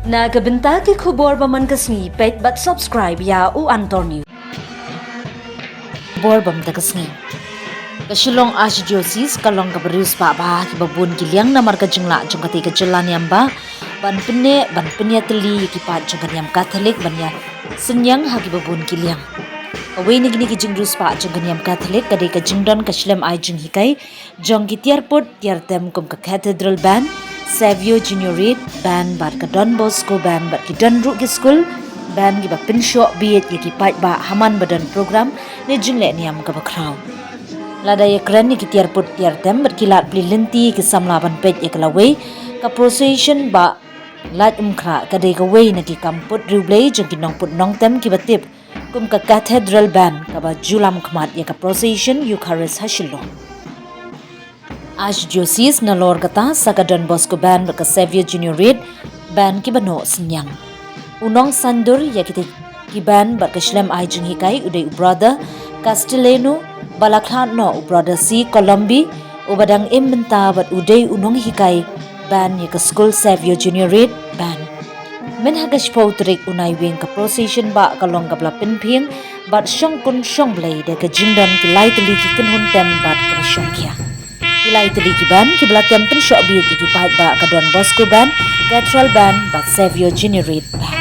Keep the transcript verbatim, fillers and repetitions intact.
Na ka bynta ki khubor ba man ka sngi, peit bad subscribe ïa U Antor News. Khubor ba man ka sngi. Ka Shillong Archdiocese ka long kaba riewspah bha ha kiba bun ki liang namar ka jinglah jong kata ka jylla niam ba ban pynneh, ban pynïatylli ïa ki paid jong ka niam Katholik ban ïa synñiang ha kiba bun ki liang. Kawei na kine ki jingriewspah jong ka niam Katholik ka dei ka jingdon ka shlem ai jinghikai jong ki tiar put tiar tem kum ka Cathedral Band, Savio Juniorate Band bad ka Don Bosco Band bad ki don ruh ki skul band kiba pynshoh beat ïa ki paidbah ha man ba don program ne jingleh niam kaba khraw. Lada ïakren ïa ki tiar put tiar tem bad ki lad plie lynti ki samla ban peit ïa ka lawei, ka procession ba lait umkhrah ka dei kawei na ki kam put riewblei jong ki nongput nongtem kiba tip kum ka Cathedral Band kaba ju lam khmat ïa ka procession Eucharist ha Shillong. Archdiocese nalor kata sa ka Don Bosco Band bad ka Savio Juniorate Band kiba noh synñiang. U nongsaindur ïa kita ki band bad ka shlem ai jinghikai u dei u Brother Castellano, ba la khlad noh u Brother C Colombi, uba dang im bynta bad u dei u nonghikai band ïa ka skul Savio Juniorate Band. Myn ha ka shiphew tarik u Naiwieng ka procession ba ka long kaba la pynphieng bad shongkun shongblei da ka jingdon ki lai tylli ki kynhun tem bad kaba shongkhia. Ki lai tylli ki band kiba la tem pynshoh beat ïa ki paidbah ka Don Bosco Band, Cathedral Band bad Savio Juniorate Band.